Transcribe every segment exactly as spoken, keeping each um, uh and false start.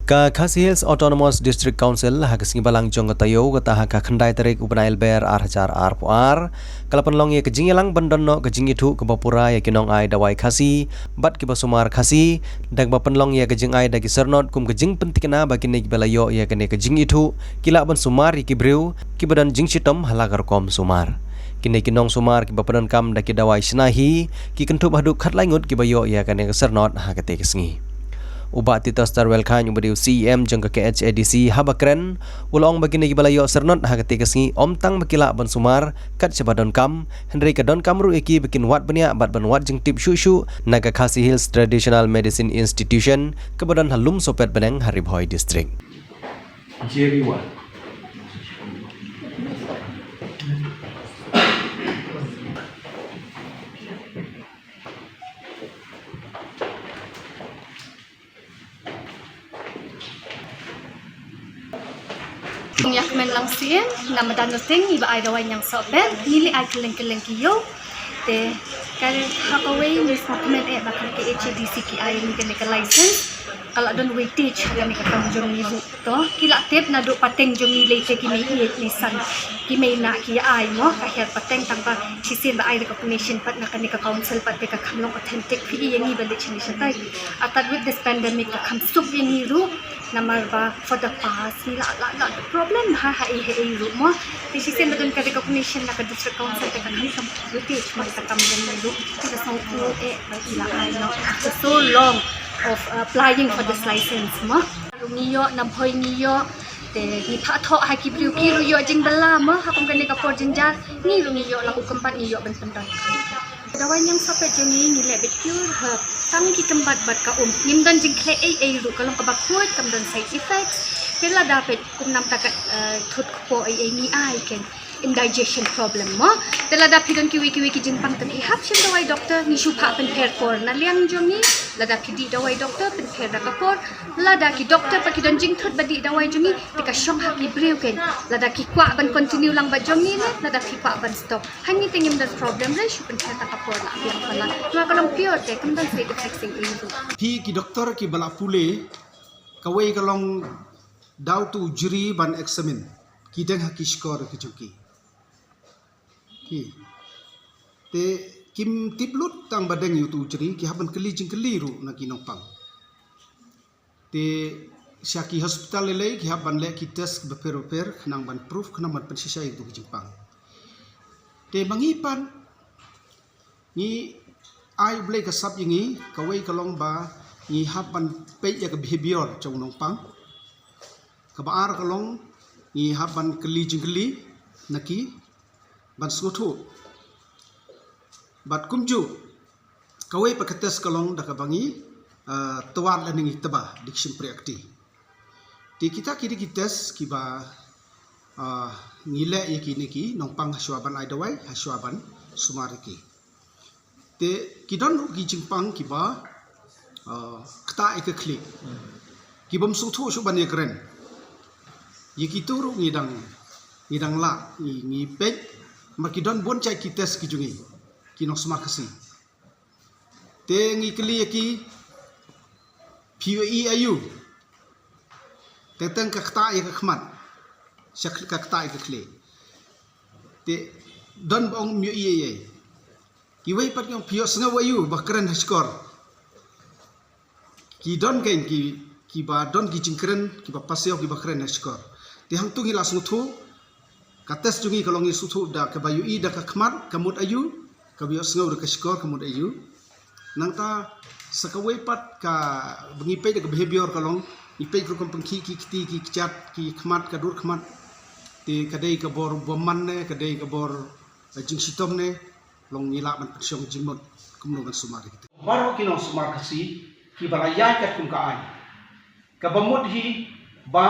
Ka Khasi Hills Autonomous District Council ha ka sngi Balang jong ka taïew kata ha ka khyndai tarik u bnai Lber ar hajar arphew ar ka la pynlong ïa ka jingïalang ban don noh ka jingithuh kaba pura ïa ki nongai dawai Khasi bad kiba sumar Khasi da kaba pynlong ïa ka jingai da ki syrnod kum ka jingpynthikna ba kine kiba la ïoh ïa kane ka jingithuh ki lah ban sumar ïa ki briew kiba don jingshitom ha la ka rukom sumar. Kine ki nongsumar kiba pyndonkam da ki dawai shna hi ki kynthup haduh khatlai ngut kiba ïoh ïa kane ka syrnod ha kata ka sngi. U Bah Titus Tarwel Chyne uba dei u C E M jong ka K H A D C haba kren u la ong ba kine kiba la ïoh syrnod ha kata ka sngi ym tang ba ki lah ban sumar kat shaba donkam hynrei ka donkam ruh ïa ki ba kin wad bniah bad ban wad jingtip shuh shuh na ka Khasi Hills Traditional Medicine Institution kaba don ha Lumsohpet Bneng ha Ri Bhoi District. Jeriwa. Ïa kmen lang sien na madan nuteng iba ai dawai ñiangsohpet ngi leh ai kylleng kylleng ki ïew. Te ka ha kawei ngi sngewkmen eh ba ka K H A D C ki ai ngi kane ka license ka la don weightage ha kane ka kam jong ngi ruh. To ki la tip naduh pateng jong ngi lei te ki mei ïeit mei san ki mei na ki ai mo ka her pateng tang ba shisien ba ai recognition pat na kane ka council pat te ka kham long authentic phi ïa ngi ba leit shane shatai. Atat with this pandemic ka kham suk ïa ngi ruh namar ba for the past ngi la la la problem ha ha ei ha ei ruh mo. Te shisien ba don ka recognition na ka district council te ka kham kham weightage mo ka kam jong ngi ruh. Te ka song u eh ba ki la ai no after so long of applying for this license mo. Ngi ïoh na Bhoi ngi ïoh te ngi phah thoh ha ki briew ki ruh ïoh jingbylla mo ha kum kane ka por jynjar ngi ruh ngi ïoh la u kymbat ngi ïoh ban pyndon. Dawai ñiangsohpet jong ngi ngi leh bad pure herb tang ki kymbat bad ka um ngim don jingkhleh ei ei ruh ka long kaba khuid kam don side effects. Te lada peit kum namta ka eh, thut kpoh ei ei ngi ai ken indigestion problem mo. Te lada phi don kiwei kiwei ki jingpang te phi hap shem dawai doctor ngi shu phah pynpher por na liang jong ngi. Lada phi dih dawai doctor pynpher da ka por. Lada ki doctor pat ki don jingthut ba dih dawai jong ngi te ka shong ha ki briew ken. Lada ki kwah ban continue lang bad jong ngi ne lada phi kwah ban stop. Hangne te ngim don problem re shu pynpher da ka por la biang pala. Nga ka long pure te kam don side effects ei ei ruh. Phi ki doctor kiba la pule kawei ka long daw tu jri ban examine ki deng ha ki shkor ki jong ki. Ki te kim tip lut tang ba deng ïa utu u jri ki hap ban kylli jingkylli ruh na ki nongpang. Te sha ki hospital lei lei ki hap ban leh ki test bapher bapher khnang ban proof khnang ban pynshisha ïa utu ki jingpang. Te ma ngi pat ngi ai U Blei ka sap ïa ngi kawei ka long ba ngi hap ban peit ïa ka behavior jong u nongpang. Kaba ar ka long ngi hap ban kylli jingkylli na ki ban sngewthuh. Bad kumjuh kawei pat ka test ka long da kaba ngi uh, twad lane ngi tba dikshim priakti. Te kita ki dei ki test kiba uh, ngi leh ïa kine ki nongpang ha shuwa ban ai dawai ha shuwa ban sumar ïa ki. Te ki don ruh ki jingpang kiba uh, ktah ïa ka khlieh kibym sngewthuh shuh ban ïakren. Ïa kitu ruh ngi dang ngi dang lah ngi ngi peit ma ki don bun jait ki test ki jong ngi ki nongsumar Khasi. Te ngi kylli ïa ki phi ïohi aïu. Teng teng ka ktah ïa ka khmat sha ka ktah ïa ka khlieh. Te don ba ong ym ïohi ei ei. Kiwei pat ki ong phi ïohsngew aïu ba kren ha shkor. Ki don kein ki kiba don ki jingkren kiba pasiaw kiba kren ha shkor. Te hangtu ngi la sngewthuh ka test jong ngi ka long ngi sngewthuh da kaba ïohi da ka khmat ka mut aïu, kaba ïohsngew da ka shkor ka mut aïu. Nangta sa kawei pat kaba ngi peit da ka behavior ka long ngi peit ka rukom pynkhih ki kti ki kjat ki khmat ka dur khmat. Te ka dei ka bor bymman ne ka dei ka bor eh, jingshitom ne. Long ngi lah ban pynshong jingmut kumno ban sumar ïa kita. Baroh ki nongsumar Khasi kiba la ïaid katkum ka aiñ kaba mut hi ba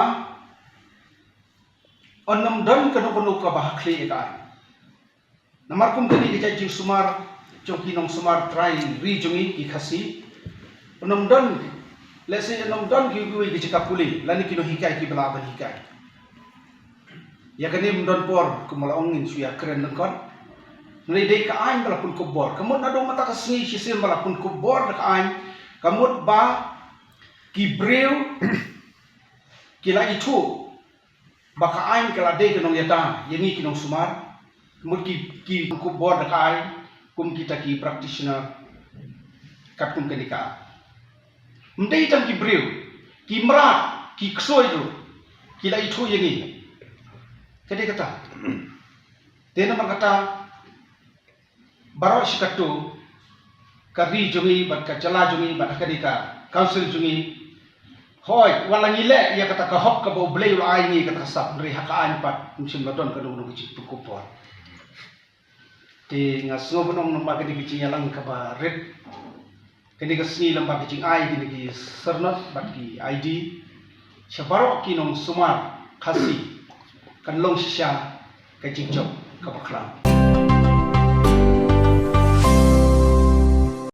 yn ym don kano kano kaba ha khlieh ïa ka aiñ. Namar kum kane ka jait jingsumar jong ki nongsumar trai ri jong ngi ki Khasi. Yn ym don, let's say yn ym don kiwei kiwei ki jaka pule lane ki nonghikai kiba lah ban hikai. Ïa kane ym don por kumba la ong ngin shu ïakren lyngkot. Hynrei dei ka aiñ ba la pynkup bor. Ka mut naduh mynta ka sngi shisien ba la pynkup bor da ka aiñ. Ka mut ba ki briew Ki la ithuh ba ka aiñ ka la dei ka nongïada ïa ngi ki nongsumar. Mut ki, ki khubor da ka aiñ kum kita ki practitioner katkum kane ka. Ym dei tang ki briew, ki mrad, ki ksuid ruh ki la ithuh ïa ngi. Ka dei kata. Te namar kata, baroh shi katto, ka ri jong ngi bad ka jylla jong ngi bad ha kane ka council jong ngi, hooid, wat la ngi leh ïa kata ka hok kaba U Blei u la ai ngi, kata ka sap, hynrei ha ka aiñ pat ym shym la don kano kano ka jingpynkup bor. Te nga sngew ban ong, namar kane ka jingïalang kaba rit, kane ka sngi lem bad ka jingai kine ki syrnod bad ki I D sha baroh ki nongsumar Khasi, kan long shisha ka jingjop kaba khraw.